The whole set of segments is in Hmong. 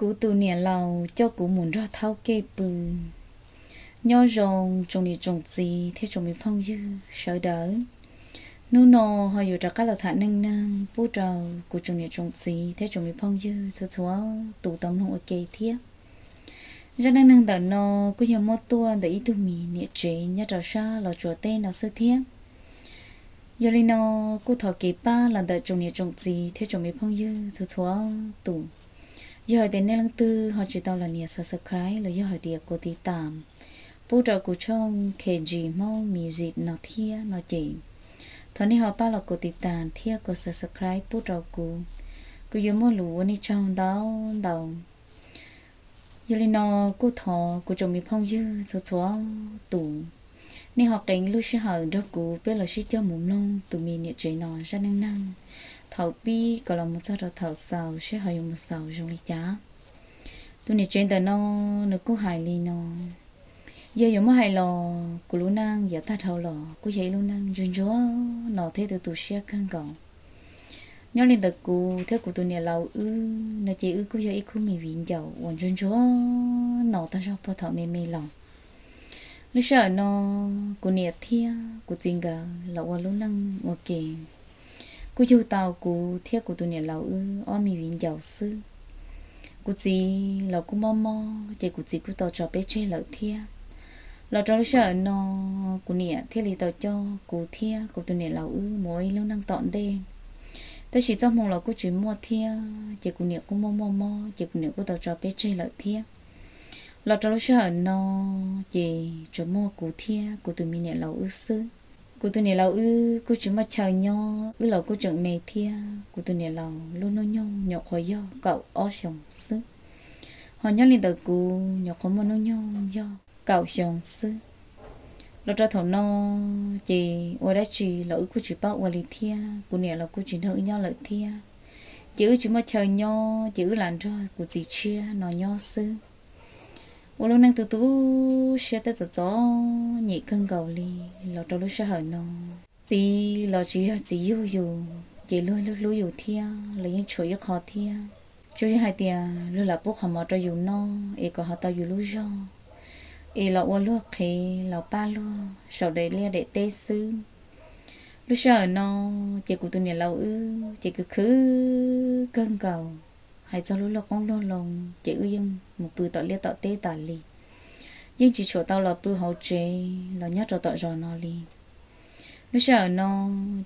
Kuv tus niam laus coj kuv mus nrog thaub kej pw. Nyob zoo tsoom niam tsoom txiv thiab tsoom me phooj ywg sawv daws. Hnub no ho yuav rov qab los tham neej neeg pub rau kuv tsoom niam tsoom txiv thiab tsoom me phooj ywg txhua txhua tus tau mloog ua ke thiab. Zaj neej neeg ntawm no kuj yog muab tuaj ntawm ib tug me niam tsev nyob rau sab Los Tsuas teb no xwb thiab. Yog li no, kuj thov kev pab los ntawm tsoom niam tsoom txiv thiab tsoom me phooj ywg txhua txhua tus. Yog hais tias nej leej twg ho tsis tau los nias subscribe los yog hais tias kov tiv tam pub rau kuv tshooj K G Hmoob Music no thiab no ces, thov nej ho pab los kov tiv tam thiab kov subscribe pub rau kuv. Kuv yuav muaj lus ua nej tsaug ntau ntau. Yog li no, kuj thov kuv tsoom me phooj ywg txhua txhua tus, nej ho qee lub sij hawm nrog kuv peb los sib cog mus mloog tus me niam tsev no zaj neej neeg thaum pib kom los mus txog rau thaum xaus seb ho yuav mus xaus zoo li cas. Tus niam tsev ntawm no, nws kuj hais li no: Yog yuav muab hais los kuv lub neej yav tag dhau los kuj yog ib lub neej ntsuag ntsuag no thiab tu tu siab kawg nkaus. Nyob li ntawm kuv thiab kuv tus niam laus wb no ces wb kuj yog ib khub me viv ncaus uas ntsuag ntsuag no tag zog puag thaum me me los. Lub sij hawm no, kuv niam thiab kuv txiv nkawd los ua lub neej ua ke, kuj yug tau kuv thiab kuv tus niam laus wb ob me viv ncaus xwb. Kuv txiv los kuj mob mob ces kuv txiv kuj tau tso peb tseg lawm thiab. Los rau lub sij hawm no, kuv niam thiaj li tau coj kuv thiab kuv tus niam laus wb mus ua ib lub neej tom ntej. Tab sis txoj hmoo los kuj tsis muaj thiab ces kuv niam kuj muaj muaj mob ces kuv niam kuj tau tso peb tseg lawm thiab. Los rau lub sij hawm no, ces tsuas muaj kuv thiab kuv tus me niam laus wb xwb. Kuv tus niam laus wb kuj tsis muaj chaw nyob, wb los kuj tseem me thiab. Kuv tus niam laus lub hnub nyoog nyuam qhuav yog kaum ob xyoos xwb, ho nyob li ntawm kuv nyuam qhuav muaj hnub nyoog yog kaum xyoo xwb. Los rau thaum no, ces ua dab tsi los wb kuj tsis paub ua li thiab, kuv niam los kuj tsis nrog wb nyob lawm thiab. Ces wb tsis muaj chaw nyob ces wb lam nrog kuv txiv tshiab no nyob xwb. Ua lub neej tu tu siab thiab txom txom nyem kawg nkaus li. Los rau lub sij hawm no, txiv los tsis yog txiv yug yus ces luag hlub yus thiab los yeej tshuav ib qho thiab. Tsuas yog hais tias luag lam pub qhov mov rau yus noj es kom ho tau yus lub zog, es los ua luag qhev los pab luag saum daim liaj daim teb xwb. Lub sij hawm no, ces kuv tus niam laus wb ces khwv khwv kawg nkaus. Hais txog lub luag qoob luag loo ces wb yeej mus pw tom liaj tom teb tas li, yeej tsis tshua tau los pw hauv tsev los nyob rau tom zos no li. Lub sij hawm no,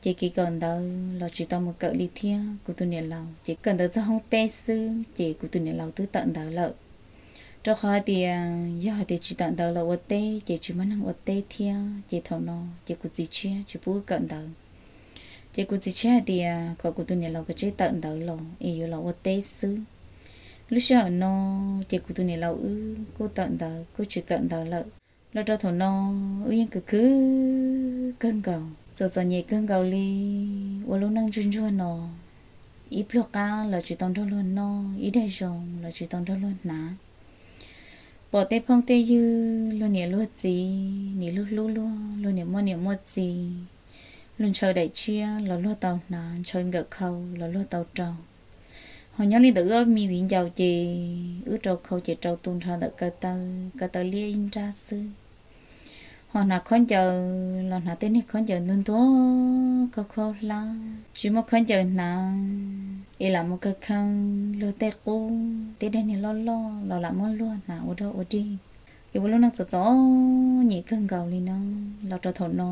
ces kev kawm ntawv los tsis tau mus kawm li thiab. Kuv tus niam laus ces kawm ntawv txog hoob peb xwb ces kuv tus niam laus twb tawm ntawv lawm. Rau qhov hais tias yog hais tias tsis tawm ntawv los ua teb ces tsis muaj neeg ua teb thiab, ces thaum no ces kuv txiv tshiab tsis pub wb kawm ntawv. Ces kuv txiv tshiab hais tias kom kuv tus niam laus kav tsij tawm ntawv los es yuav los ua teb xwb. Lub sij hawm no, ces kuv tus niam laus wb kuj tawm ntawv kuj tsis kawm ntawv lawm. Los rau thaum no, wb yeej khwv khwv kawg nkaus, txom txom nyem kawg nkaus li. Ua lub neej ntsuag ntsuag no, ib pluag qab los tsis tau nrog luag noj, ib daig zoo los tsis tau nrog luag hnav. Pom tej phooj tej ywg, luag niam luag txiv nim hlub hlub luag, luag niam muaj niam muaj txiv, luag ntshaw daim tshiab los luag tau hnav, ntshaw nkawm khau los luag tau rau. Ho nyob li ntawm wb ob me viv ncaus ces wb rau khau ces rau tu nrho ntawm kaw taw, kaw taw liab ib nrab xwb. Ho hnav khaub ncaws los hnav tej niag khaub ncaws ntuag ntuag khaub khaub hlab, tsis muaj khaub ncaws hnav es lam mus kaw kheej luag tej qub tej daim niag loj loj los lam muab luag hnav ua dog ua dig. Es ua lub neej txom txom nyem kawg nkaus li no. Los rau thaum no,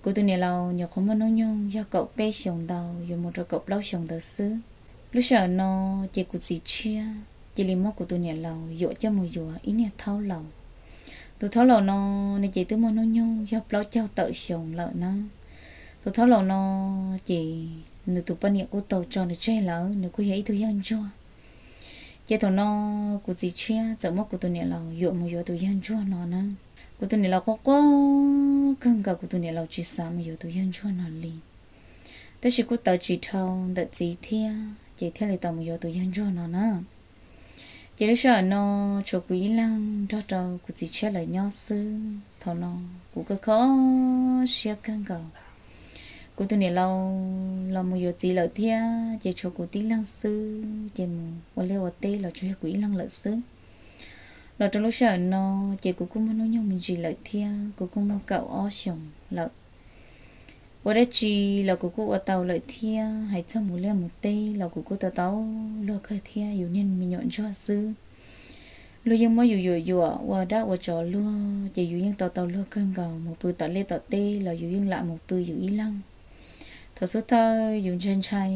kuv tus niam laus nyuam qhuav muaj hnub nyoog yog kaum peb xyoos ntau yuav mus rau kaum plaub xyoos ntawd xwb. Lub sij hawm no, ces kuv txiv tshiab cia li muab kuv tus niam laus yuam coj mus yuav ib niag thaub laus. Tus thaub laus no, nws ces twb muaj hnub nyoog yog plaub caug tawm xyoos lawm na. Tus thaub laus no, ces nws tus poj niam kuj tau tso nws tseg lawm, nws kuj yog ib tug yawg ntsuag. Ces thaum no, kuv txiv tshiab txawm muab kuv tus niam laus yuam mus yuav tus yawg ntsuag no na. Kuv tus niam laus quaj quaj kawg nkaus, kuv tus niam laus tsis xav mus yuav tus yawg ntsuag no li. Tab sis kuj tawv tsis dhau ntawm txiv thiab, ces thiaj li tau mus yuav tus yawg ntsuag no na. Ces lub sij hawm no, tshuav kuv ib leeg nrog rau kuv txiv tshiab lawv nyob xwb. Thaum no, kuv kuj kho siab kawg nkaus. Kuv tus niam laus los mus yuav txiv lawm thiab ces tshuav kuv tib leeg xwb, ces mus ua liaj ua teb los tsuas yog kuv ib leeg lawm xwb. Los rau lub sij hawm no ces kuv kuj muaj hnub nyoog me ntsis lawm thiab, kuv kuj muaj kaum ob xyoos lawm. Ua dab tsi los kuv kuj ua tau lawm thiab, hais txog mus liaj mus teb los kuv kuj tau tau luag kawg thiab, yus niag me nyuam ntsuag xwb. Luag yeej muab yus yuam yuam ua dab ua tsov luag, ces yus yeej tau tau luag kawg nkaus, mus pw tom liaj tom teb los yus yeej lam mus pw yus ib leeg. Thaum xub thawj yus ntshai ntshai,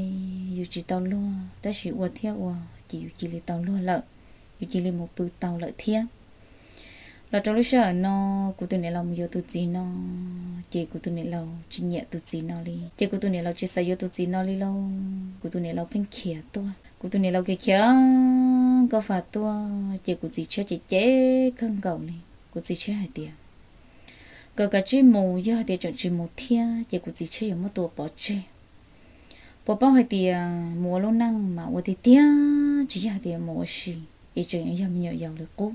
yus tsis tau luag, tab sis ua thiab ua ces yus cia li tau luag lawm, yus cia li mus pw tau lawm thiab. Los rau lub sij hawm no kuv tus niam laus mus yuav tus txiv no, ces kuv tus niam laus tsis nyiam tus txiv no li, ces kuv tus niam laus tsis xav yuav tus txiv no li lauj. Kuv tus niam laus pheej khiav tuaj, kuv tus niam laus khiav khiav nkauj fa tuaj, ces kuv txiv tshiab ces cem kawg nkaus li. Kuv txiv tshiab hais tias kom kav tsij mus, yog hais tias tseem tsis mus thiab ces kuv txiv tshiab yuav muab tua pov tseg. Puas paub hais tias mus ua lub neej mas ua tiag tiag, tsis yog hais tias mus ua si, es tseem yog me nyuam yaus li qub.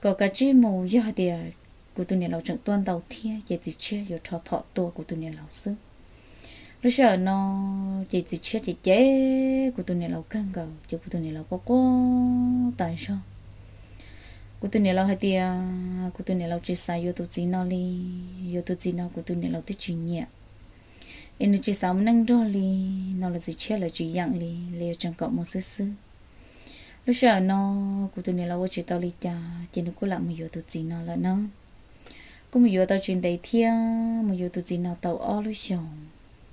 Kom kav tsij mus, yog hais tias kuv tus niam laus tseem tuaj ntau thiab ces txiv tshiab yuav rho phom tua kuv tus niam laus xwb. Lub sij hawm no ces txiv tshiab ces cem kuv tus niam laus kawg nkaus, ces kuv tus niam laus quaj quaj tas zog. Kuv tus niam laus hais tias kuv tus niam laus tsis xav yuav tus txiv no li, yuav tus txiv no kuv tus niam laus twb tsis nyiam, es nws tsis xav mus neej nrog li no los txiv tshiab lawv tsis yeem li, lawv yuav tseem kom mus xwb xwb. Lub sij hawm no kuv tus niam laus ua tsis tau li cas ces nws kuj lam mus yuav tus txiv no lawm na. Kuj mus yuav tau tsis ntev thiab, mus yuav tus txiv no tau ob lub xyoos,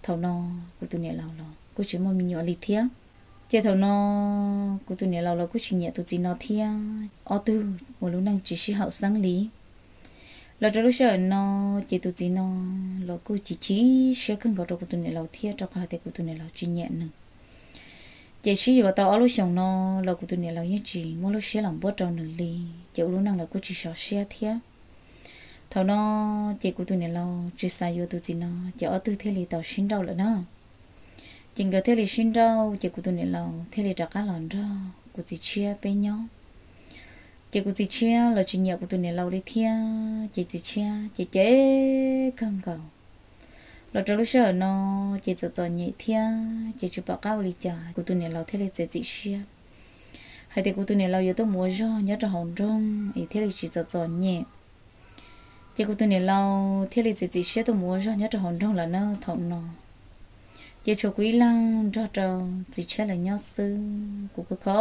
thaum no kuv tus niam laus los kuj tsis muaj me nyuam li thiab. Ces thaum no kuv tus niam laus los kuj tsis nyiam tus txiv no thiab, ob tug ua lub neej tsis sib haum xeeb li. Los rau lub sij hawm no ces tus txiv no los kuj chim chim siab kawg nkaus rau kuv tus niam laus thiab, rau qhov hais tias kuv tus niam laus tsis nyiam nws. Ces sib yuav tau ob lub xyoos no los kuv tus niam laus yeej tsis muab lub siab los npuab rau nws li, ces ua lub neej los kuj tsis sov siab thiab. Thaum no ces kuv tus niam laus tsis xav yuav tus txiv no, ces ob tug thiaj li tau sib nrauj lawm na. Ces nkawd thiaj li sib nrauj ces kuv tus niam laus thiaj li rov qab los nrog kuv txiv tshiab peb nyob. Ces kuv txiv tshiab los tsis nyiam kuv tus niam laus li thiab, ces txiv tshiab ces cem kawg nkaus. Los rau lub sij hawm no ces txom txom nyem thiab, ces tsis pom qab ua li cas, kuv tus niam laus thiaj li txiav txim siab hais tias kuv tus niam laus yuav tuaj mus ua zog nyob rau hauv nroog es thiaj li tsis txom txom nyem. Ces kuv tus niam laus thiaj li txiav txim siab tuaj mus ua zog nyob rau hauv nroog lawm na thaum no. Ces tshuav kuv ib leeg nrog rau txiv tshiab lawv nyob xwb, kuv kuj kho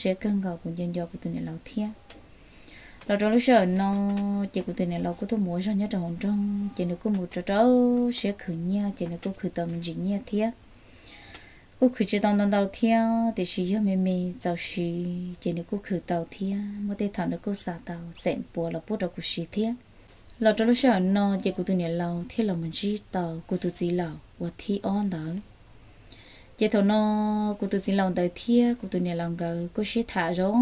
siab kawg nkaus, kuv nco nco kuv tus niam laus thiab. Los rau lub sij hawm no ces kuv tus niam laus kuj tuaj mus ua zog nyob rau hauv nroog, ces nws kuj mus rau rau siab khwv nyiaj, ces nws kuj khwv tau me ntsis nyiaj thiab. Kuj khwv tsis tau ntau ntau thiab, tiam sis yog me me txaus siv ces nws kuj khwv tau thiab, muaj tej thaum nws kuj xa tau xeem puav los pub rau kuv siv thiab. Los rau lub sij hawm no ces kuv tus niam laus thiaj los mus ntsib tau kuv tus txiv laus uas thib ob ntawd. Ces thaum no kuv tus txiv laus ntawd thiab kuv tus niam laus nkawd kuj sib tham zoo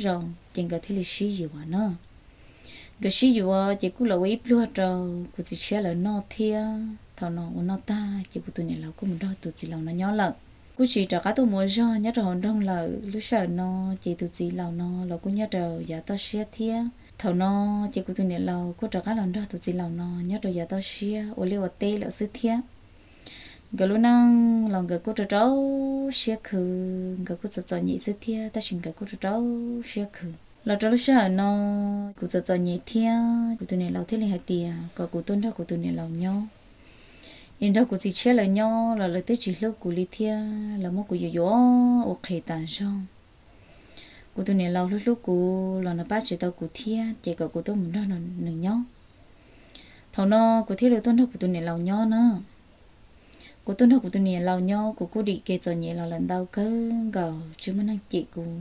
zoo, ces nkawd thiaj li sib yuav na. Nkawd sib yuav ces kuj los ua ib pluag rau kuv txiv tshiab lawv noj thiab, thaum no ua noj tag ces kuv tus niam laus kuj mus nrog tus txiv laus no nyob lawm. Kuj tsis rov qab tuaj mus ua zog nyob rau hauv nroog lawm. Lub sij hawm no ces tus txiv laus no los kuj nyob rau yav toj siab thiab. Thaum no ces kuv tus niam laus kuj rov qab los nrog tus txiv laus no nyob rau yav toj siab ua liaj ua teb lawm xwb thiab. Nkawd lub neej los nkawd kuj rau rau siab khwv, nkawd kuj txom txom nyem xwb thiab, tab sis nkawd kuj rau rau siab khwv. Los rau lub sij hawm no kuv txom txom nyem thiab, kuv tus niam laus thiaj li hais tias kom kuv tuaj nrog kuv tus niam laus nyob, es nrog kuv txiv tshiab lawv nyob los lawv twb tsis hlub kuv li thiab, lawv muab kuv yuam yuam ua qhev tas zog. Kuv tus niam laus hlub hlub kuv los nws pab tsis tau kuv thiab, ces kom kuv tuaj mus nrog nws nyob. Thaum no kuv thiaj li tuaj nrog kuv tus niam laus nyob na. Kuv tuaj nrog kuv tus niam laus nyob, kuv kuj dim kev txom nyem los lawm ntau kawg nkaus, tsis muaj neeg cem kuv,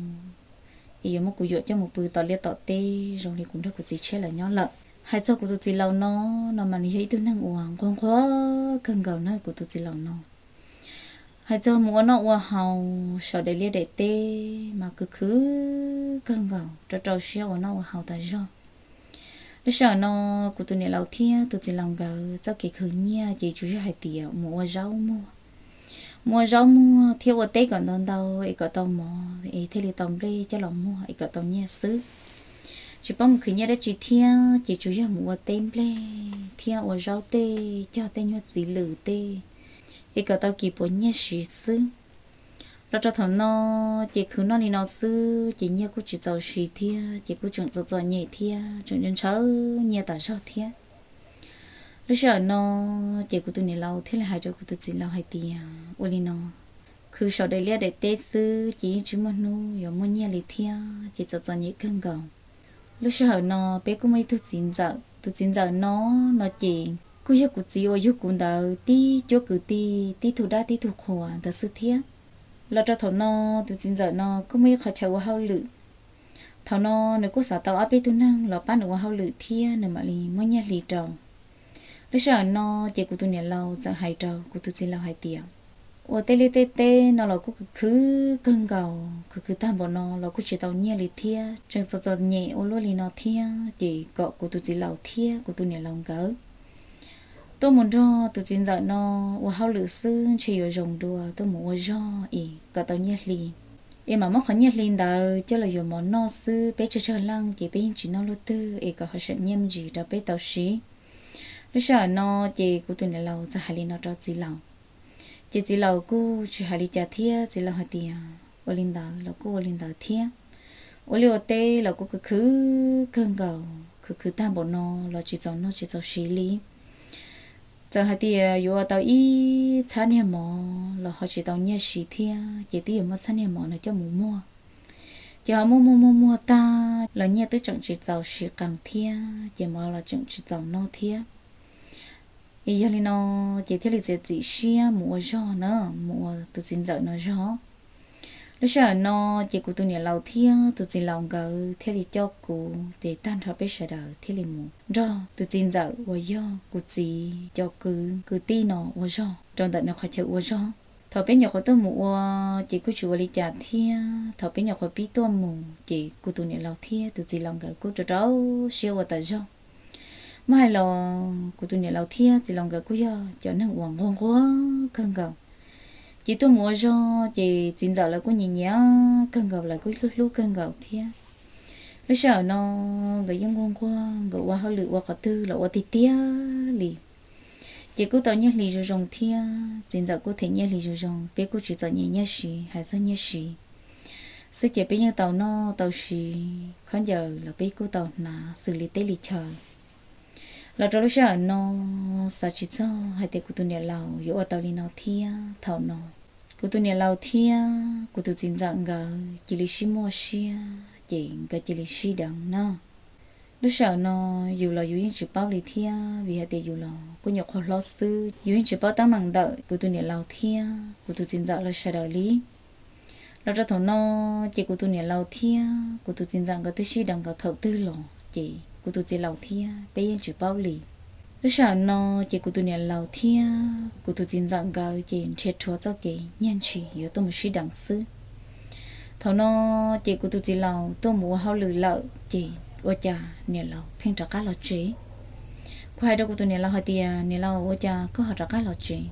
es yuav muab kuv yuam coj mus pw tom liaj tom teb zoo li kuv nrog kuv txiv tshiab lawv nyob lawm. Hais txog kuv tus txiv laus no, no mas nws yog ib tug neeg uas nquag nquag kawg nkaus na kuv tus txiv laus no. Hais txog mus ua noj ua haus saum daim liaj daim teb mas khwv khwv kawg nkaus, rau rau siab ua noj ua haus tas zog. Lub sij hawm no kuv tus niam laus thiab tus txiv laus nkawd txoj kev khwv nyiaj ces tsuas yog hais tias mus ua zaub muag, mus ua zaub muag thiab ua teb kom ntau ntau es kom tau mov es thiaj li tau nplej coj los muag es kom tau nyiaj xwb. tsis paub mus khwv nyiaj dab tsi thiab, ces tsuas yog mus ua teb nplej thiab ua zaub tej, cog tej nyuag txiv lws tej, es kom tau kis puas nyiaj siv xwb. Los rau thaum no, ces khwv noj li no xwb ces nyiaj kuj tsis txaus siv thiab, ces kuj tseem txom txom nyem thiab tseem ntshaw nyiaj tas zog thiab. Lub sij hawm no, ces kuv tus niam laus thiaj li hais rau kuv tus txiv laus hais tias, ua li no, khwv saum daim liaj daim teb xwb ces yeej tsis muaj hnub yuav muaj nyiaj li thiab, ces txom txom nyem kawg nkaus. Lub sij hawm no peb kuj muaj ib tug txiv ntxawm, tus txiv ntxawm no, no ces kuj yog kuv txiv uas yug kuv ntawd tib cuab kwv tij, tib tug dab tib tug qhua ntawd xwb thiab. Los rau thaum no, tus txiv ntxawm no kuj muaj ib qhov chaw ua hauj lwm. Thaum no nws kuj xav tau ob peb tug neeg los pab nws ua hauj lwm thiab nws mam li muab nyiaj hli rau. Lub sij hawm no ces kuv tus niam laus txawm hais rau kuv tus txiv laus hais tias, ua tej liaj tej teb no los kuj khwv khwv kawg nkaus, khwv khwv tag npaum no los kuj tsis tau nyiaj li thiab, tseem txom txom nyem ua luaj li no thiab, ces kom kuv tus txiv laus thiab kuv tus niam laus nkawd tuaj mus nrog tus txiv ntxawm no ua hauj lwm xwb ntshe yuav zoo dua, tuaj mus ua zog es kom tau nyiaj hli, es mam muab qhov nyiaj hli ntawd coj los yuav mov noj xwb, peb tsawg tsawg leej ces peb yeej tsis noj luaj twg, es kom ho seem nyiaj me ntsis rau peb tau siv. Lub sij hawm no ces kuv tus niam laus txawm hais li no rau txiv laus. Ces txiv laus kuj tsis hais li cas thiab, txiv laus hais tias, ua li ntawd los kuj ua li ntawd thiab. Ua liaj ua teb los kuj khwv khwv kawg nkaus, khwv khwv tag npaum no los tsis txaus noj tsis txaus siv li. Txawm hais tias yuav ua tau ib txhab niag mov los ho tsis tau nyiaj siv thiab, ces twb yuav muab txhab niag mov no coj mus muag. Ces ho muag muag muag muag tag los nyiaj twb tseem tsis txaus siv qees thiab, ces mov los tseem tsis txaus noj thiab. Es yog li no, ces thiaj li txiav txim siab mus ua zog na, mus ua tus txiv ntxawm no zog. Lub sij hawm no, ces kuv tus niam laus thiab tus txiv laus nkawd thiaj li coj kuv ces tag nrho peb sawv daws thiaj li mus nrog tus txiv ntxawm uas yog kuv txiv cov kwv kwv tij no ua zog rau ntawm nws qhov chaw ua zog. Thaum peb nyuam qhuav tuaj mus ua, ces kuj tsis ua li cas thiab. Thaum peb nyuam qhuav pib tuaj mus ces kuv tus niam laus thiab tus txiv laus nkawd kuj rau rau siab ua tas zog. Muab hais los kuv tus niam laus thiab txiv laus nkawd kuj yog cov neeg uas nquag nquag kawg nkaus. Ces tuaj mus ua zog ces txiv ntxawm lawv kuj nyiam nyiam kawg nkaus, lawv kuj hlub hlub kawg nkaus thiab. Lub sij hawm no nkawd yeej nquag nquag, nkawd ua hauj lwm ua qhov twg los ua tiag tiag li. Ces kuj tau nyiaj hli zoo zoo thiab, txiv ntxawm kuj them nyiaj hli zoo zoo, peb kuj tsis txom nyem nyiaj siv, hais txog nyiaj siv xwb ces peb yeej tau noj tau siv, khaub ncaws los peb kuj tau hnav xws li teb li chaw. Los rau lub sij hawm no, xav tsis txog hais tias kuv tus niam laus yuav ua tau li no thiab. Thaum no kuv tus niam laus thiab kuv tus txiv ntxawm nkawd cia li sib muaj siab, ces nkawd cia li sib deev na. Lub sij hawm no yus los yus yeej tsis paub li thiab, vim hais tias yus los kuj nyuam qhuav hlob xwb, yus yeej tsis paub teeb meem ntawm kuv tus niam laus thiab kuv tus txiv ntxawm lawv sawv daws li. Los rau thaum no, ces kuv tus niam laus thiab kuv tus txiv ntxawm nkawd twb sib deev nkawd thaum twg los ces kuv tus txiv laus thiab peb yeej tsis paub li. Lub sij hawm no, ces kuv tus niam laus thiab kuv tus txiv ntxawm nkawd ces nrhiav rhuav txoj kev nyiag ntshis yuav tuaj mus sib deev xwb. Thaum no, ces kuv tus txiv laus tuaj mus ua hauj lwm lawm, ces ua cas niam laus pheej rov qab los tsev. Kuv hais rau kuv tus niam laus hais tias, niam laus, ua cas koj ho rov qab los tsev?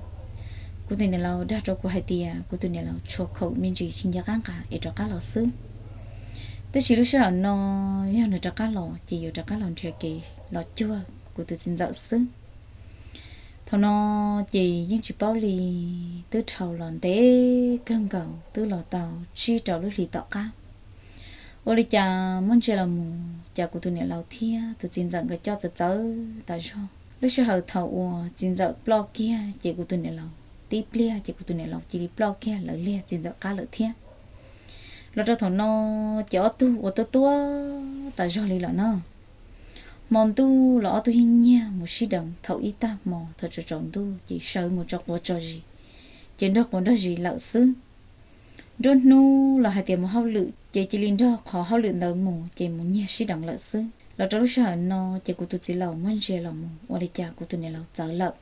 Kuv tus niam laus dag rau kuv hais tias kuv tus niam laus tshuav khoom me ntsis tsis nco qab nqa es rov qab los xwb. Tab sis lub sij hawm no, yog nws rov qab los ces yuav rov qab los nrhiav kev los cuag kuv tus txiv ntxawm xwb. Thaum no, ces yeej tsis paub li, twb dhau los ntev kawg nkaus, twb los tau tsib rau lub hlis tom qab. Ua li cas muab ntsia los mus cas kuv tus niam laus thiab tus txiv ntxawm nkawd coj txawv txawv tas zog. Lub sij hawm thaum uas txiv ntxawm ploj kiag ces kuv tus niam laus, tib pliag ces kuv tus niam laus cia li ploj kiag lawv liag txiv ntxawm qab lawm thiab. Los rau thaum no, ces ob tug ua tuab tuab tas zog li lawm na. Hmo ntuj los ob tug yeej nyiag mus sib deev, thaum ib tag hmo thaum tsaus tsaus ntuj ces sawv mus tso quav tso zis, ces nrog quav nrog zis lawm xwb. Nruab hnub los hais tias mus hauj lwm ces cia li nrog qhov hauj lwm ntawd mus ces mus nyiag sib deev lawm xwb. Los rau lub sij hawm no ces kuv tus txiv laus muab ntsia los mus ua li cas kuv tus niam laus txawv lawm.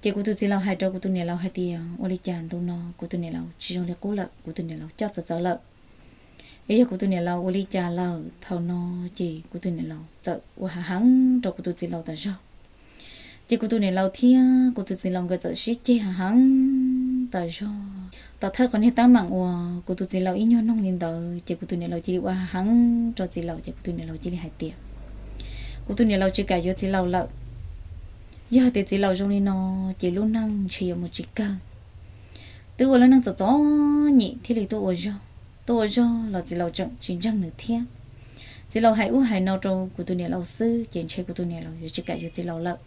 Ces kuv tus txiv laus hais rau kuv tus niam laus hais tias, ua li cas ntu no kuv tus niam laus tsis zoo li qub lawm, kuv tus niam laus coj txawv txawv lawm. Es yog kuv tus niam laus ua li cas lawm? Thaum no ces kuv tus niam laus txawm ua hav heev rau kuv tus txiv laus tas zog. Ces kuv tus niam laus thiab kuv tus txiv laus nkawd txawm sib ceg hav heev tas zog. tom thawj qhov niag teeb meem uas kuv tus txiv laus ib nyuag noog li ntawd ces kuv tus niam laus cia li ua heev rau txiv laus ces kuv tus niam laus cia li hais tias kuv tus niam laus tsis kam yuav txiv laus lawm. Yog tias txiv laus zoo li no ces lub neej ntshe yuav mus tsis kawg. Twb ua lub neej txom txom nyem thiaj li tuaj ua zog, tuaj ua zog los txiv laus tseem tsis ntseeg nws thiab. Txiv laus hais ub hais no rau kuv tus niam laus xwb ces ntshe kuv tus niam laus yuav tsis kam yuav txiv laus lawm.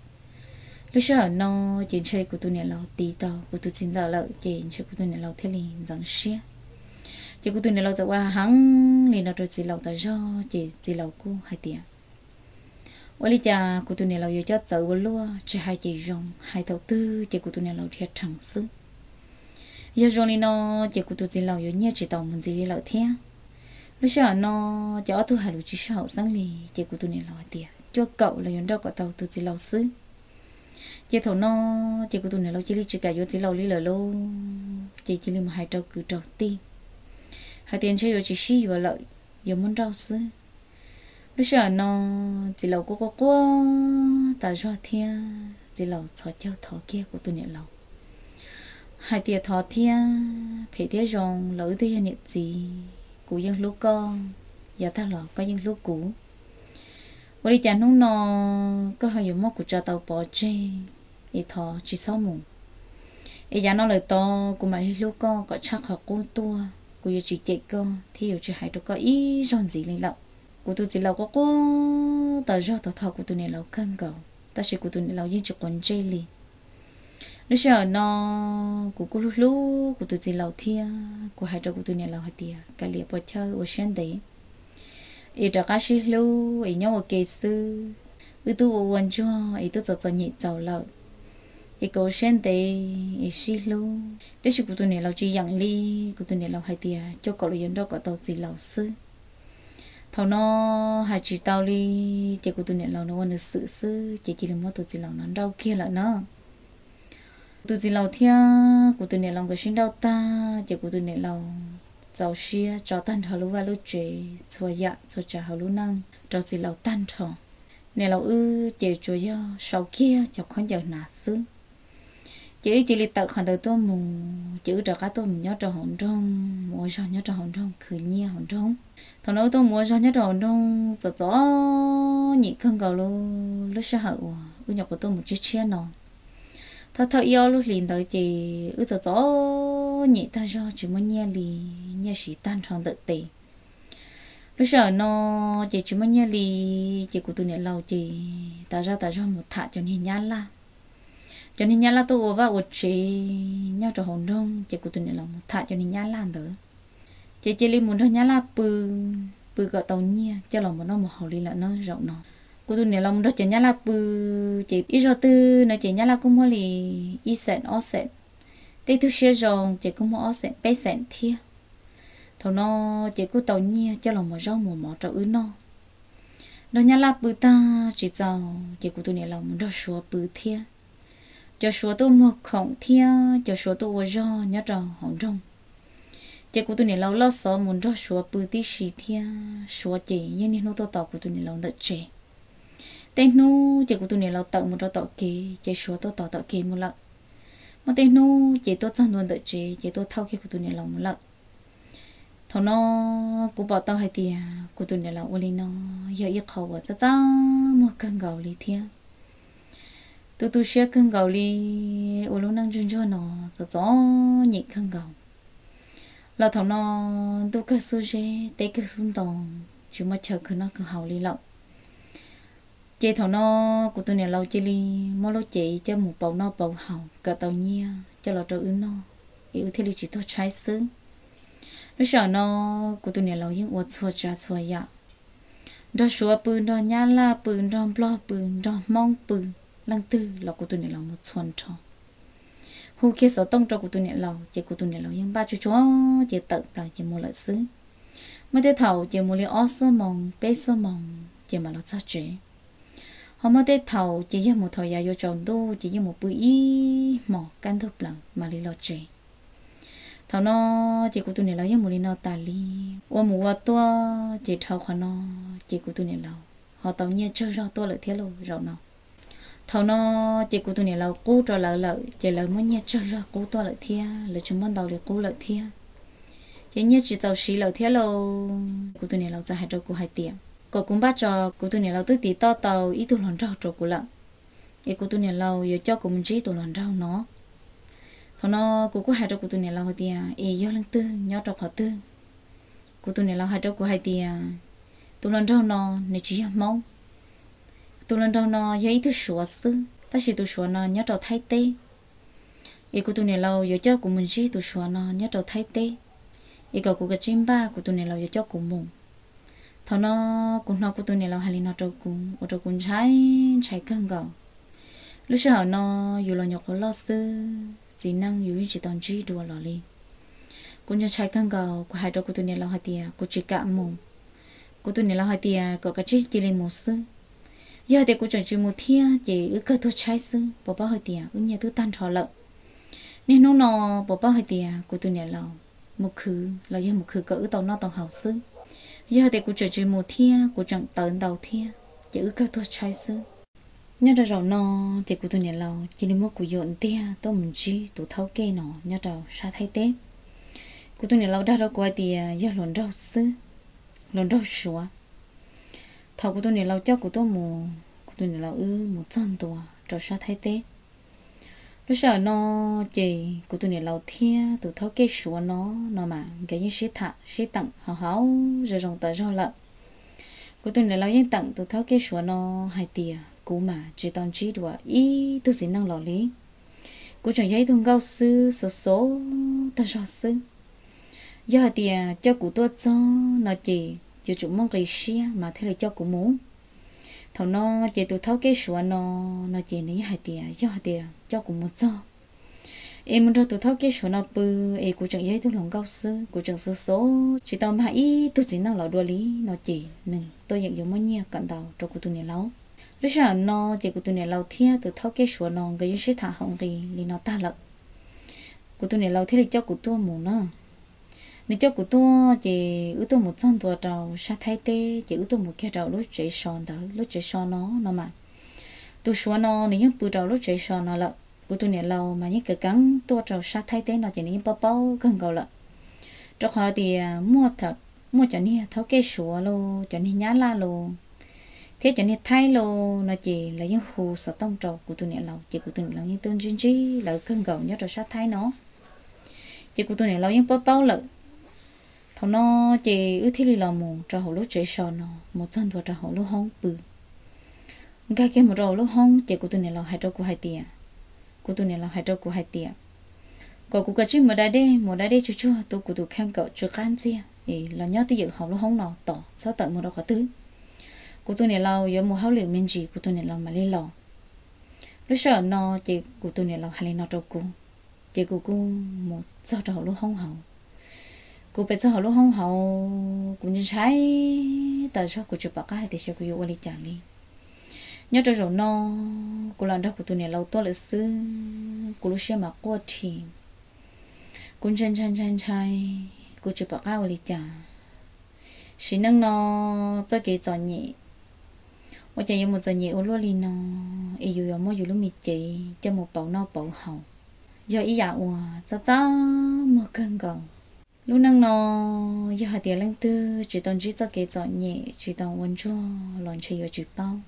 Lub sij hawm no ces ntshe kuv tus niam laus tiv tau kuv tus txiv ntxawm lawm ces ntshe kuv tus niam laus thiaj li ntxeev siab. Ces kuv tus niam laus txawm ua heev li no rau txiv laus tas zog ces txiv laus kuj hais tias ua li cas kuv tus niam laus yuav coj txawv ua luaj, tsis hais ces zoo, hais thaum twg ces kuv tus niam laus dhia rhees xwb. Yog zoo li no ces kuv tus txiv laus yuav nyiaj tsis tau mus ntxiv li lawm thiab. Lub sij hawm no ces ob tug hais lus tsis sib haum xeeb li ces kuv tus niam laus hais tias cuaj kaum los yuav nrauj kom tau tus txiv laus xwb. Ces thaum no ces kuv tus niam laus cia li tsis kam yuav txiv laus li lawm lauj, ces cia li mus hais rau kwv rau tij hais tias ntshe yuav tsis sib yuav lawm, yuav muab nrauj xwb. Lub sij hawm no txiv laus kuj quaj quaj tas zog thiab txiv laus txhos caug thov kiag kuv tus niam laus hais tias thov thiab, phem thiab zoo los wb twb yog niam txiv, kuv yeej hlub koj, yav tag los koj yeej hlub kuv. Ua li cas hnub no koj ho yuav muab kuv tso tau pov tseg, es thov tsis txhob mus. Es yav no lawm tod kuv mam li hlub koj kom tshaj qhov qub tuaj, kuv yuav tsis cem koj thiab yuav tsis hais rau koj ib zaug ntxiv li lawm. Kuv tus txiv laus quaj quaj tas zog thov kuv tus niam laus kawg nkaus tab sis kuv tus niam laus yeej tsis quav ntsej li. Lub sij hawm no kuv kuj hlub hlub kuv tus txiv laus thiab kuv hais rau kuv tus niam laus hais tias kav liam puas chawj ua siab ntev es rov qab sib hlub es nyob ua ke xwb. Wb twb ua ua ntsuag es twb txom txom nyem txaus lawm, es kom ua siab ntev es sib hlub. Tiam sis kuv tus niam laus tsis yeem li, kuv tus niam laus hais tias cuaj kaum los yuav nrauj kom tau txiv laus xwb. Thaum no hais tsis tau li, ces kuv tus niam laus nws ua nws xwm xwb ces cia li muab tus txiv laus no nrauj kiag lawm na. Kuv tus txiv laus thiab kuv tus niam laus nkawd sib nrauj tag ces kuv tus niam laus txaus siab tso tag nrho lub vaj lub tsev txhua yam txhua tsav hauv lub neej rau txiv laus tag nrho. Niam laus wb ces tsuas yog sau kiag cov khaub ncaws hnav xwb. Ces wb cia li tawm qhov ntawd tuaj mus ces wb rov qab tuaj mus nyob rau hauv nroog, mus ua zog nyob rau hauv nroog khwv nyiaj hauv nroog. Thaum no wb tuaj mus ua zog nyob rau hauv nroog txom txom nyem kawg nkaus li. Lub sij hawm uas wb nyuam qhuav tuaj mus tshiab tshiab no, thawj thawj ib ob lub hlis ntawd ces wb txom txom nyem tag zog tsis muaj nyiaj li, nyiaj siv tag nrho ntawm tes. Lub sij hawm no ces tsis muaj nyiaj li, ces kuv tus niam laus ces tas zog tas zog mus tham cov niag nyab laj. Cov niag nyab laj tuaj ua vaj ua tsev nyob rau hauv nroog ces kuv tus niam laus mus tham cov niag nyab laj ntawd. Ces cia li mus nrog nyab laj pw, pw kom tau nyiaj coj los mus noj mus haus li lawm na zaum no. Kuv tus niam laus mus nrog cov nyab laj pw, ces ib zaug twg no ces nyab laj kuj muab li ib xeem ob xeem, tej tug siab zoo ces kuj muab ob xeem peb xeem thiab. Thaum no ces kuj tau nyiaj coj los mus zaub mus mov rau wb noj. Nrog nyab laj pw tag tsis txaus ces kuv tus niam laus mus nrog suav pw thiab. Cov suav tuaj muag khoom thiab cov suav tuaj ua zog nyob rau hauv nroog. Ces kuv tus niam laus loj xov mus nrog suav pw tib si thiab, suav ces yeej niaj hnub tuaj tos kuv tus niam laus ntawm tsev. Tej hnub ces kuv tus niam laus tawm mus rau tom kev ces suav tuaj tos tom kev mus lawm. Muaj tej hnub ces tuaj txog ntua ntawm tsev ces tuaj thauj kiag kuv tus niam laus mus lawm. Thaum no kuv pom tau hais tias kuv tus niam laus ua li no yog ib qho uas txaj txaj muag kawg nkaus li thiab. Tu tu siab kawg nkaus li, ua lub neej ntsuag ntsuag no txom txom nyem kawg nkaus. Los thaum no ntuj kawg xub zeb teb kawg xub ntoo, tsis muaj chaw kawg noj kawg haus li lawm. Ces thaum no kuv tus niam laus cia li muab lub cev coj mus pauv noj pauv haus kom tau nyiaj coj los rau wb noj, es wb thiaj li tsis tuag tshaib xwb. Lub sij hawm no kuv tus niam laus yeej ua txhua tsav txhua yam, nrog suav pw, nrog nyab laj pw, nrog nplog pw, nrog hmoob pw, leej twg los kuv tus niam laus mus txhua nrho. Hu kiag xov tooj rau kuv tus niam laus ces kuv tus niam laus yeej npaj tsuag tsuag ces tawm plaws ces mus lawm xwb. Muaj tej thaum ces mus li ob xuab moos peb xuab moos ces mam los txog tsev. Ho muaj tej thaum ces yog mus thaum yav yuav tsaus ntuj ces yeej mus pw ib hmos kaj ntug plaws mam li los tsev. Thaum no ces kuv tus niam laus yeej mus li no tas li, ua mus ua tuaj ces dhau qhov no ces kuv tus niam laus ho tau nyiaj tsawg zog tuaj lawm thiab lauj zaum no. Thaum no ces kuv tus niam laus qub rau lawv lawm ces lawv muab nyiaj tsawg zog qub tuaj lawm thiab, lawv tsis muaj ntau li qub lawm thiab. Ces nyiaj tsis txaus siv lawm thiab lauj, kuv tus niam laus txawm hais rau kuv hais tias kom kuv npaj tso, kuv tus niam laus twb tiv toj tau ib tug hluas nraug rau kuv lawm, es kuv tus niam laus yuav coj kuv mus ntsib tus hluas nraug no. Thaum no kuv kuj hais rau kuv tus niam laus hais tias es yog leej twg nyob rau qhov twg. Kuv tus niam laus hais rau kuv hais tias tus hluas nraug no nws tsis yog Hmoob, tus hluas nraug no yog ib tug Suav xwb, tab sis tus Suav no nyob rau Thaib teb. Es kuv tus niam laus yuav coj kuv mus ntsib tus Suav no nyob rau Thaib teb, es kom kuv kav tsij npaj, kuv tus niam laus yuav coj kuv mus. Thaum no kuv hnov kuv tus niam laus hais li no rau kuv ua rau kuv ntshai, ntshai kawg nkaus. Lub sij hawm no yus los nyuam qhuav loj xwb, txiv neej yus yeej tsis tau ntsib dua los li. Kuv ntshai ntshai kawg nkaus, kuv hais rau kuv tus niam laus hais tias kuv tsis kam mus. Kuv tus niam laus hais tias kom kav tsij cia li mus xwb. Yog hais tias kuv tseem tsis mus thiab ces wb kawg tuag tshaib xwb, puas paub hais tias wb nyiaj twb tag nrho lawm. Niaj hnub no puas paub hais tias kuv tus niam laus mus khwv los yog mus khwv kom wb tau noj tau haus xwb. Yog hais tias kuv tseem tsis mus thiab kuv tseem tawv ntau thiab ces wb kawg tuag tshaib xwb. Nyob rau zaum no ces kuv tus niam laus cia li muab kuv yuam ntiag tuaj mus ntsib tus thaub kej no nyob rau sab Thaib teb. Kuv tus niam laus dag rau kuv hais tias yog hluas nraug xwb, hluas nraug Suav. Thaum kuv tus niam laus coj kuv tuaj mus, kuv tus niam laus wb mus txog ntua rau sab Thaib teb. Lub sij hawm no ces kuv tus niam laus thiab tus thaub kej Suav no, no mas nkawd yeej sib tham sib teem haus haus zoo zoo tas zog lawm. Kuv tus niam laus yeej teem tus thaub kej Suav no hais tias kuv mas tsis tau ntsib dua ib tug txiv neej los li. Kuv tseem yog ib tug nkauj xwb, xov xov tag zog xwb. Yog hais tias coj kuv tuaj txog no ces yuav tsum muaj nqi siab mas thiaj li coj kuv mus. Thaum no ces tus thaub kej Suav no, no ces nws yeej hais tias yog hais tias coj kuv mus txog es mus nrog tus thaub kej Suav no pw, es kuv tseem yog ib tug hluas nkauj xwb, kuv tseem xov xov tsis tau mag ib tug txiv neej los dua li no ces nws tuaj yeem yuav muab nyiaj kom ntau rau kuv tus niam laus. Lub sij hawm no ces kuv tus niam laus thiab tus thaub kej Suav no nkawd yeej sib tham haus nqi li no tag lawm. Kuv tus niam laus thiaj li coj kuv tuaj mus na. Nws coj kuv tuaj ces wb tuaj mus txog ntua rau sab Thaib teb ces wb tuaj mus kiag rau lub tsev so ntawd, lub tsev so no, no mas tus Suav no nws yeej pw rau lub tsev so no lawm. Kuv tus niam laus mas yeej keev keev tuaj rau sab Thaib teb no ces nws yeej paub paub kawg nkaus lawm. Rau qhov tias muaj cov niag thaub kej Suav los, cov niag Nyab Laj los, thiab cov niag Thaib los no ces lawv yeej hu xov tooj rau kuv tus niam laus ces kuv tus niam laus yeej tuaj ntsib ntsib lawv kawg nkaus nyob rau sab Thaib no. Ces kuv tus niam laus yeej paub paub lawm. Thaum no ces wb thiaj li los mus rau hauv lub tsev so no, mus txog ntua rau hauv lub hoob pw. Nkag kiag mus rau hauv lub hoob ces kuv tus niam laus hais rau kuv hais tias, kuv tus niam laus hais rau kuv hais tias kom kuv kav tsij mus da dej, mus da dej tsuag tsuag tu kuv tus kheej kom tsw qab ntxiag es los nyob twj ywm hauv lub hoob no tos, txhob tawm mus rau qhov twg. Kuv tus niam laus yuav mus hauj lwm me ntsis kuv tus niam laus mam li los. Lub sij hawm no ces kuv tus niam laus hais li no rau kuv, ces kuv kuj mus txog rau hauv lub hoob hauv. Kuv pes txog hauv lub hoob hauv, kuv ntshai ntshai tas zog, kuv tsis pom qab hais tias xyov kuv yuav ua li cas li. Nyob rau zaum no kuv los nrog kuv tus niam laus tuaj lawm xwb, kuv lub siab mas quaj rhi. Kuv ntshai ntshai ntshai ntshai, kuv tsis pom qab ua li cas. Sim neej no txoj kev txom nyem, ua cas yuav mus txom nyem ua luaj li no, es yus yuav muab yus lub me cev coj mus pauv noj pauv haus, yog ib yam uas txaj txaj muag kawg nkaus. Lub neej no yog hais tias leej twg tsis tau ntsib txoj kev txom nyem, tsis tau ua ntsuag los ntshe yuav tsis paub.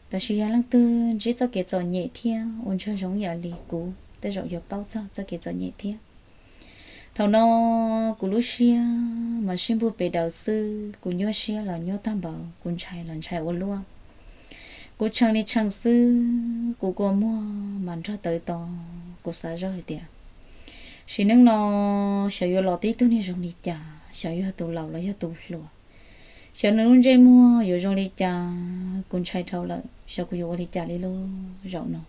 Tab sis yog leej twg ntsib txoj kev txom nyem thiab ua ntsuag zoo ib yam li kuv, tej zaum yuav paub txog txoj kev txom nyem thiab. Thaum no kuv lub siab mas sib npuag pes daws xwb, kuv nyuaj siab los nyuaj tag npaum, kuv ntshai los ntshai ua luaj. Kuv tshee li tshee xwb, kuv kua muag mas nrog tawv to. Kuv xav zoj hais tias sim neej no xyov yuav los tib tug niag zoo li cas, xyov yog tus laus los yog tus hluas, xyov nws lub ntsej muag yuav zoo li cas. Kuv ntshai dhau lawm, xyov kuv yuav ua li cas li lub zaum no.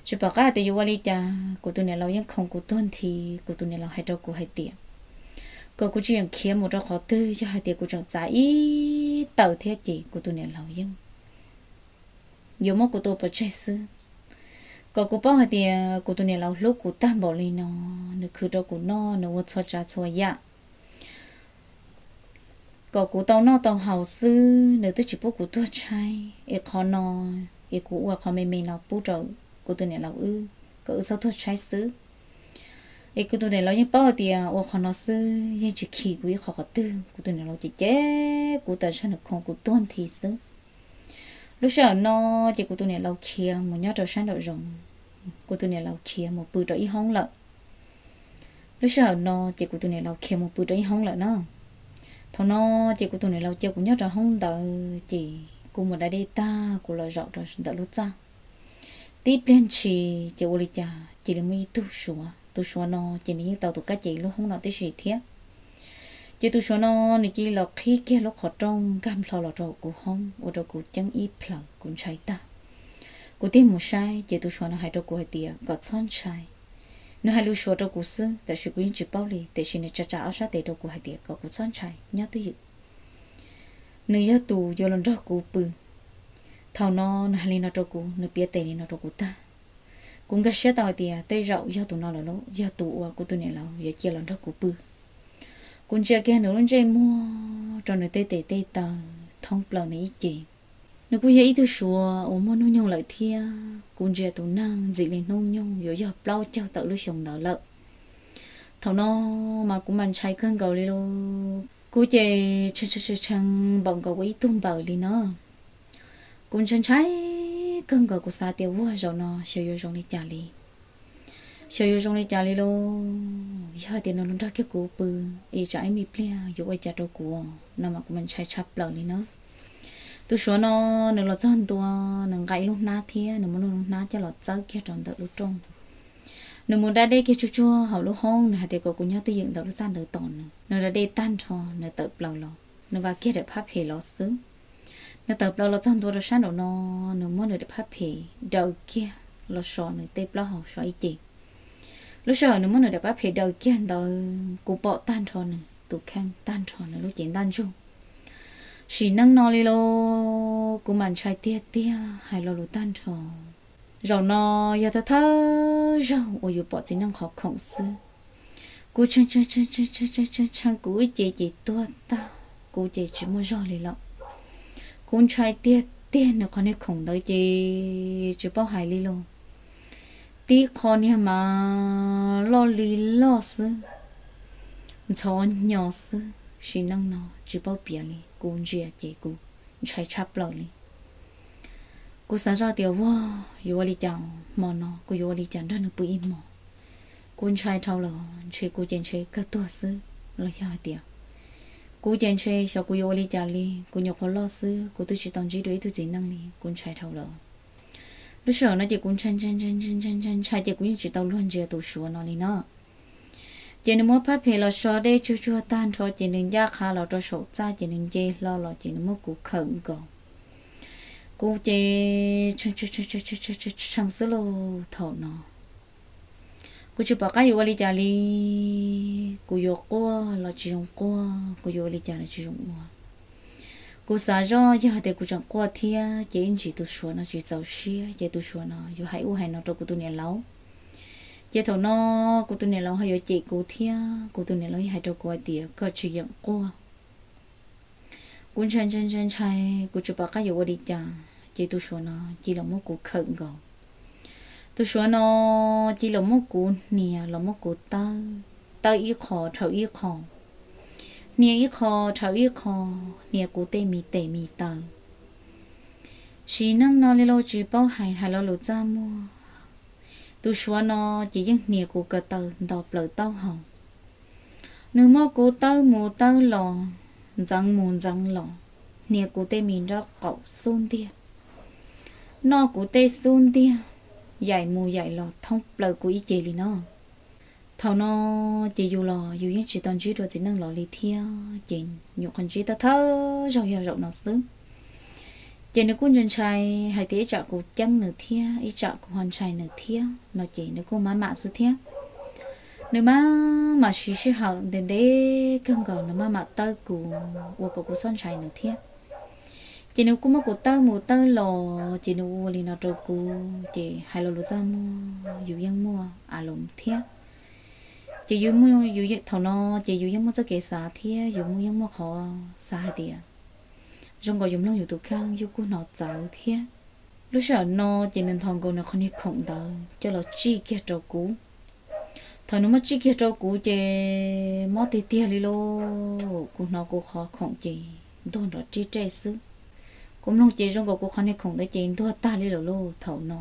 Tsis pom qab hais tias yuav ua li cas, kuv tus niam laus yeej khoom kuv tuag nthi. Kuv tus niam laus hais rau kuv hais tias kom kuv tsis yeem khiav mus rau qhov twg, yog hais tias kuv tseem txav ib taws thiab ces kuv tus niam laus yeej yuav muab kuv tua pov tseg xwb. Kom kuv paub hais tias kuv tus niam laus hlub kuv tag npaum li no, nws khwv rau kuv noj, nws ua txhua tsav txhua yam kom kuv tau noj tau haus xwb, nws twb tsis pub kuv tuag tshaib. Es qhov no es kuv ua qhov me me no pub rau kuv tus niam laus wb kom wb txhob tuag tshaib xwb. Es kuv tus niam laus yeej paub hais tias ua qhov no xwb yeej tsis khi kuv ib qho qhov twg. Kuv tus niam laus ces cem kuv tas zog, nws khoom kuv tuag nthi xwb. Lub sij hawm no ces kuv tus niam laus khiav mus nyob rau sab nraum zoov, kuv tus niam laus khiav mus pw rau ib hoob lawm. Lub sij hawm no ces kuv tus niam laus khiav mus pw rau ib hoob lawm na. Thaum no ces kuv tus niam laus cia kuv nyob rau hoob ntawd ces kuv mus da dej tag kuv los zaum rau ntawm lub txaj. Tib pliag ntshis ces ua li cas cia li muaj ib tug Suav, tus Suav no ces nws yeej tau tus kab ces lub hoob no tib si thiab. Ces tus Suav no nws cia li los qhib kiag lub qhov rooj nkag nplho los rau kuv hoob ua rau kuv ceeb ib plhaws kuv ntshai tag. Kuv tig mus saib ces tus Suav no hais rau kuv hais tias kom txhob ntshai. Nws hais lus Suav rau kuv xwb, tiam sis kuv yeej tsis paub li, tiam sis nws tsa tsa ob sab tes rau kuv hais tias kom kuv txhob ntshai, nyob twj ywm. Nws yog tus yuav los nrog kuv pw. Thaum no nws hais li no rau kuv, nws piav tes li no rau kuv tag, kuv nkag siab tau hais tias tej zaum yog tus no lawm lauj, yog tus uas kuv tus niam laus yuav cia los nrog kuv pw. Kuv ntsia kiag nws lub ntsej muag rau nws tej tes tej taw thoob plaws nws ib ce. Nws kuj yog ib tug Suav uas muaj hnub nyoog lawm thiab, kuv ntsia tus neeg ntxim li hnub nyoog yuav yog plaub caug tawm lub xyoo ntawd lawm. Thaum no mas kuv mas ntshai kawg nkaus li lauj. Kuv ces tshee tshee tshee npaum nkaus ua ib tug npaws li no. Kuv ntshai ntshai kawg nkaus, kuv xav tias ua zaum no xyov yuav zoo li cas li. Xyov yuav zoo li cas li lauj, yog hais tias nws los nrog kiag kuv pw es tsam ib me pliag yuav ua cas rau kuv no mas kuv mas ntshai tshaj plaws li na. Tus Suav no nws los txog ntua, nws nqa ib lub hnab thiab nws muab nws lub hnab coj los txawb kiag rau ntawm lub rooj. Nws mus da dej kiag tsuag tsuag hauv lub hoob, nws hais tias kom kuv nyob twj ywm ntawm lub txaj ntawd tos nws. Nws da dej tag nrho, nws tawm plaws los, nws vam kiag daim phab phem los xwb. Nws tawm plaws los txog ntua rau sab nraum no, nws muab nws daim phab phem daws kiag los so nws tej plaub hau so ib ce. Lub sij hawm nws muab nws daim phab phem daws kiag ntawd, kuv pom tag nrho nws tus kheej, tag nrho nws lub cev ntaj ntsug. Sim neej no li lauj, kuv mas ntshai tiag tiag hais lo lus tag nrho. Zaum no yog thawj thawj zaug uas yus pom txiv neej qhov khoom xwb. Kuv tshee tshee tshee kuv ib ce ces tuag tag, kuv ces tsis muaj zog li lawm. Kuv ntshai tiag tiag, nws qhov niag khoom ntawd ces tsis paub hais li lauj. Tib qho niag mas loj li loj xwb, ntxhov hnyo xwb, sim neej no tsis paub piav li, kuv ntsia ces kuv ntshai tshaj plaws li. Kuv xav zoj tias, ua, yuav ua li cas hmo no, kuv yuav ua li cas nrog nws pw ib hmos. Kuv ntshai dhau lawm, ntshe kuv ces ntshe kawg tuag xwb los yog hais tias kuv ces ntshe xyov kuv yuav ua li cas li, kuv nyuam qhuav loj xwb, kuv twb tsis tau ntsib dua ib tug txiv neej li, kuv ntshai dhau lawm. Lub sij hawm no ces kuv ntshai ntshai ntshai ces kuv yeej tsis tau luag ntsia tus Suav no li no. Ces nws muab phab phem los so dej tsuag tsuag tag nrho ces nws ncaj qha los rau saum txaj ces nws nce hlo los ces nws muab kuv khawm nkaus. Kuv ces tshee xwb lauj. Thaum no kuv tsis pom qab yuav ua li cas li. Kuv yuav quaj los tsis zoo quaj, kuv yuav ua li cas los tsis zoo ua. Kuv xav zoj yog hais tias kuv tseem quaj thiab ces ib ntsis tus Suav no tsis txaus siab ces tus Suav no yuav hais ub hais no rau kuv tus niam laus. Ces thaum no kuv tus niam laus ho yuav cem kuv thiab, kuv tus niam laus yeej hais rau kuv hais tias koj tsis yeem quaj. Kuv ntshai ntshai ntshai ntshai, kuv tsis pom qab yuav ua li cas, ces tus Suav no cia los muab kuv khawm nkaus. Tus Suav no cia los muab kuv hnia los muab kuv tawb, tawb ib qho dhau ib qho, hnia ib qho dhau ib qho, hnia kuv tej me tes me taw. Sim neej no li lauj, tsis paub hais, hais lo lus txaj muag. Tus Suav no ces yeej hnia kuv ko taw nto plaws taub hau. Nws muab kuv tawb mus tawb los, ntxeev mus ntxeev los, hnia kuv tej me nraub qaum xub ntiag, noj kuv tej xub ntiag, yaim mus yaim los thoob plaws kuv ib ce li no. Thaum no ces yus los yus yeej tsis tau ntsib dua txiv neej los li thiab, ces nyuam qhuav ntsib thawj thawj zaug yog zaum no xwb. Ces nws kuj ntshai ntshai hais tias ib tsam kuv ceeb nws thiab ib tsam kuv ho ntshai nws thiab no ces nws kuj maj mam xwb thiab. Nws maj mam siv sij hawm ntev ntev kawg nkaus nws maj mam tawb kuv ua kom kuv txhob ntshai nws thiab. Ces nws kuj muab kuv tawb mus tawb los, ces nws ua li no rau kuv, ces hais lo lus txaj muag yus yeej muaj a loos thiab. Ces yus, thaum no ces yus yeej muaj txoj kev xav thiab yus yeej muaj qhov xav hais tias zoo nkaus yus mloog yus tus kheej yus kuj hnov txawv thiab. Lub sij hawm no ces nws nthos nkaus nws qhov niag khoom ntawd coj los tsij kiag rau kuv. Thaum nws muab tsij kiag rau kuv ces mob tiag tiag li lauj, kuv hnov kuv qhov khoom ces ntuag nrov ri rej xwb. Kuv mloog ces zoo nkaus kuv qhov niag khoom ntawd ces ntuag tag li lawm lauj. Thaum no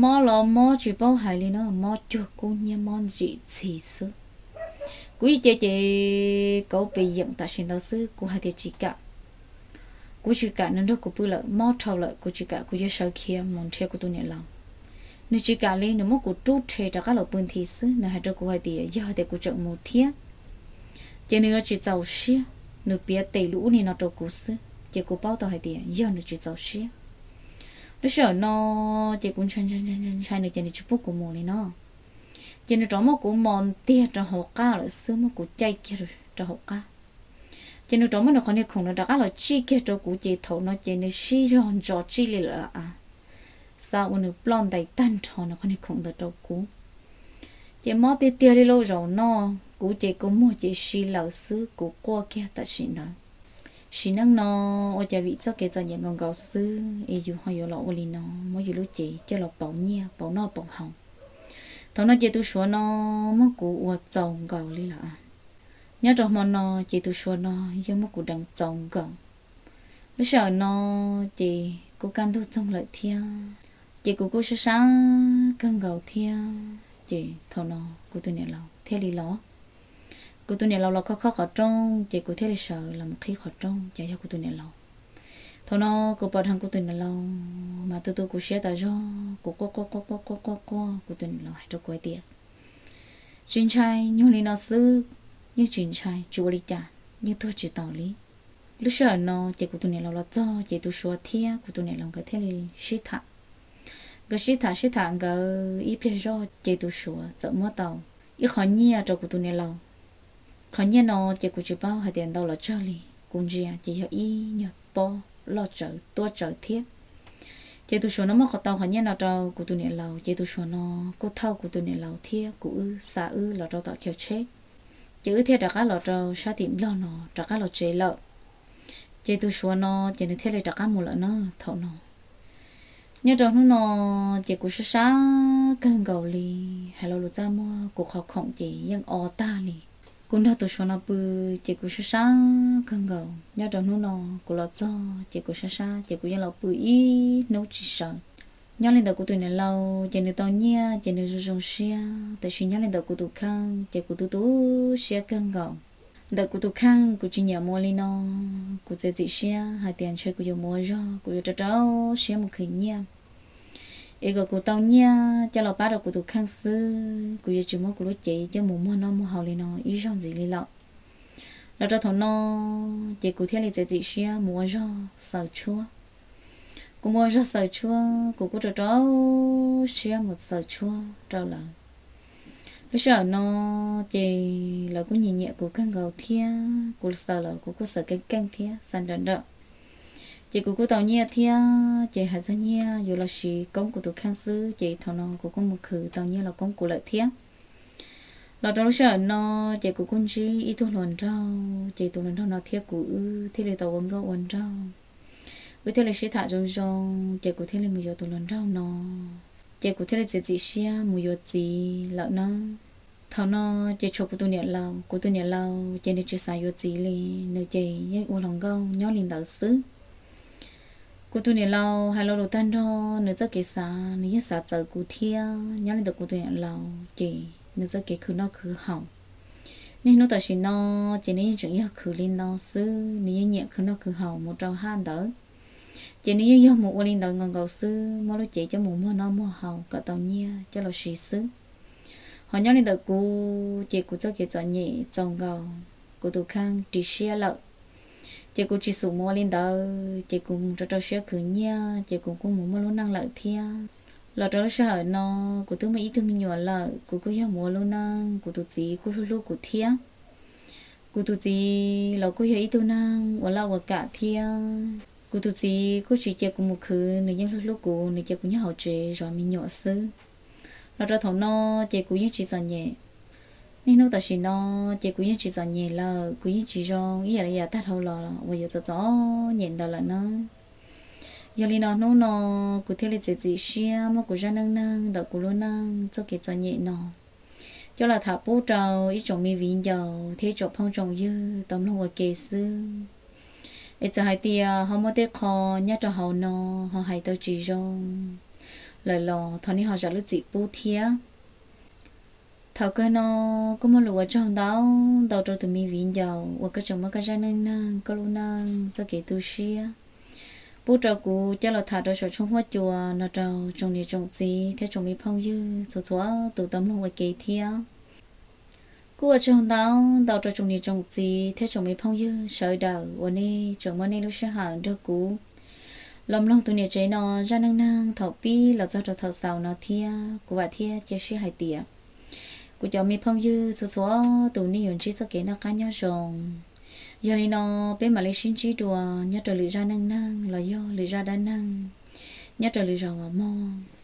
mob los mob tsis paub hais li na, mob cuag kub hnyiab mob ntsim txhi xwb. Kuv ib ce ces kauv pes yeem tam sim ntawd xwb, kuv hais tias tsis kam. Kuv tsis kam nws nrog kuv pw lawm, mob dhau lawm, kuv tsis kam, kuv yuav sawv khiav mus nrhiav kuv tus niam laus. Nws tsis kam li, nws muab kuv rub rhe rov qab los pw nthi xwb. Nws hais rau kuv hais tias yog hais tias kuv tseem mus thiab ces nws yuav tsis txaus siab. Nws piav tes lus ub li no rau kuv xwb ces kuv paub tau hais tias yog nws tsis txaus siab. Lub sij hawm no ces kuv ntshai ntshai ntshai ntshai nws ces nws tsis pub kuv mus li no. Ces nws rov muab kuv mos ntiag rau hauv qab lawm xwb, muab kuv caij kiag rau hauv qab. Ces nws rov muab nws qhov niag khoom no rov qab los tsij kiag rau kuv, ces thaum no ces nws sib zog ntso tsij li lawm a. Xav ua nws ploj ntais tag nrho nws qhov niag khoom ntawd rau kuv. Ces mob tiag tiag li lauj zaum no, kuv ces kua muag ces si lawm xwb, kuv quaj kiag tam sim ntawd. Sim neej no ua cas vim txoj kev txom nyem nkaus nkaus xwb es yus ho yuav los ua li no, muab yus lub cev coj los pauv nyiaj pauv noj pauv haus. Thaum no ces tus Suav no muab kuv ua txaus nkaus li lawm. Nyob rau hmo no ces tus Suav no yeej muab kuv deev txaus nkaus. Lub sij hawm no ces kuj kaj ntug txoog lawm thiab, ces kuv kuj sab sab kawg nkaus thiab. Ces thaum no kuv tus niam laus thiaj li los. Kuv tus niam laus los khob khob qhov rooj ces kuv thiaj li sawv los mus qhib qhov rooj ces yog kuv tus niam laus. Thaum no kuv pom dheev kuv tus niam laus mas tu tu kuv siab tas zog, kuv quaj quaj quaj quaj quaj quaj quaj, kuv tus niam laus hais rau kuv hais tias tsis ntshai, nyuag li no xwb, yeej tsis ntshai, tsis ua li cas, yeej tuag tsis taus li. Lub sij hawm no ces kuv tus niam laus los txog ces tus Suav thiab kuv tus niam laus nkawd thiaj li sib tham. Nkawd sib tham sib tham nkawd ib pliag zoj ces tus Suav txawm muab tau ib qho nyiaj rau kuv tus niam laus. Qhov nyiaj no ces kuv tsis paub hais tias ntau los tsawg li, kuv ntsia ces yog ib nyuag pob loj tsawv tuab tsawv thiab. Ces tus Suav no muab qhov tau qhov nyiaj no rau kuv tus niam laus ces tus Suav no kuj thauj kuv tus niam laus thiab kuv wb xa wb los rau tom chaw tsheb. Ces wb thiaj rov qab los rau sab tim Nplog no rov qab los tsev lawm. Ces tus Suav no ces nws thiaj li rov qab mus lawm na thaum no. Nyob rau hnub no ces kuv sab sab kawg nkaus li, hais lo lus txaj muag kuv qhov khoom ces yeej o tag li. Kuv nrog tus Suav no pw ces kuv sab sab kawg nkaus. Nyob rau hnub no kuv los txog ces kuv sab sab ces kuv yeej los pw ib hnub tsis sawv. Nyob li ntawm kuv tus niam laus ces nws tau nyiaj ces nws zoo zoo siab, tab sis nyob li ntawm kuv tus kheej ces kuv tu tu siab kawg nkaus. Ntawm kuv tus kheej kuv tsis nyiam mus ua li no, kuv txiav txim siab hais tias ntshe kuv yuav mus ua zog, kuv yuav rau rau siab mus khwv nyiaj es kom kuv tau nyiaj coj los pab rau kuv tus kheej xwb, kuv yuav tsis muab kuv lub cev coj mus muag noj muag haus li no ib zaug ntxiv li lawm. Los rau thaum no ces kuv thiaj li txiav txim siab mus ua zog xaws tshuab. Kuv mus ua zog xaws tshuab, kuv kuj rau rau siab mus xaws tshuab rau lawv. Lub sij hawm no ces lawv kuj nyiam nyiam kuv kawg nkaus thiab, kuv xaws los kuv kuj xaws keej keej thiab xaws nrawm nrawm. Ces kuv kuj tau nyiaj thiab, ces hais txog nyiaj yuav los siv koob kuv tus kheej xwb, ces thaum no kuv kuj mus khwv tau nyiaj los koob kuv lawm thiab. Los rau lub sij hawm no ces kuv kuj ntsib ib tug hluas nraug, ces tus hluas nraug no thiab kuv wb thiaj li tau ua nkauj ua nraug. Wb thiaj li sib tham zoo zoo, ces kuv thiaj li mus yuav tus hluas nraug no, ces kuv thiaj li txiav txim siab mus yuav txiv lawm nawb. Thaum no ces tshuav kuv tus niam laus, kuv tus niam laus ces nws tsis xav yuav txiv li, nws ces yeej ua hluas nkauj nyob li ntawd xwb. Kuv tus niam laus hais lo lus tag nrho, nws txoj kev xav nws yeej xav txawv kuv thiab. Nyob li ntawm kuv tus niam laus ces nws txoj kev khwv noj khwv haus, niaj hnub tam sim no ces nws yeej tseem yog khwv li no xwb, nws yeej nyiam khwv noj khwv haus mus rau haj ntawd. Ces nws yeej yog mus ua li ntawd nkaus nkaus xwb, muab lub cev coj mus muag noj muag haus kom tau nyiaj coj los siv xwb. Ho nyob li ntawm kuv ces kuv txoj kev txom nyem txaus nkaus, kuv tus kheej ris siab lawm. Ces kuv tsis xum mus ua li ntawd, ces kuv mus rau rau siab khwv nyiaj, ces kuv kuj mus muaj lub neej lawm thiab. Los rau lub sij hawm no kuv twb muaj ib tug me nyuam lawm, kuv kuj yog mus ua lub neej, kuv tus txiv kuj hlub hlub kuv thiab. Kuv tus txiv los kuj yog ib tug neeg ua laj ua kam thiab. Kuv tus txiv kuj tsis cia kuv mus khwv, nws yeej hlub hlub kuv, nws cia kuv nyob hauv tsev zov me nyuam xwb. Los rau thaum no ces kuv yeej tsis txom nyem. Niaj hnub tam sim no ces kuv yeej tsis txom nyem lawm, kuv yeej tsis zoo ib yam li yav tag dhau los uas yuav txom txom nyem ntawd lawm nawb. Yog li no hnub no kuv thiaj li txiav txim siab muab kuv zaj neej neeg ntawm kuv lub neej txoj kev txom nyem no coj los tham pub rau ib tsoom me viv ncaus thiab ib tsoom phooj tsoom ywg tau mloog ua ke xwb. Es txawm hais tias ho muaj tej qho nyob rau hauv no ho hais tau tsis zoo lawm los thov nej ho zam lub txim pub thiab. Thaum kawg no kuj muaj lus ua tsaug ntau ntau rau tus me viv ncaus uas koj tseem muab koj zaj neej neeg, koj lub neej txoj kev tu siab pub rau kuv coj los tham rau saum tshooj huab cua no rau tsoom niam tsoom txiv thiab tsoom me phooj ywg txhua txhua tus tau mloog ua ke thiab. Kuj ua tsaug ntau ntau rau tsoom niam tsoom txiv thiab tsoom me phooj ywg sawv daws uas nej tseem muab nej lub sij hawm nrog kuv los mloog tus niam tsev no zaj neej neeg thaum pib los txog rau thaum xaus no thiab. Kuv vam thiab cia siab hais tias kuv cov me phooj ywg txhua txhua tus nej yuav ntsib txoj kev noj qab nyob zoo. Yog li no peb mam li sib ntsib dua nyob rau lwm zaj neej neeg los yog lwm zaj dab neeg nyob rau lwm zaus mog.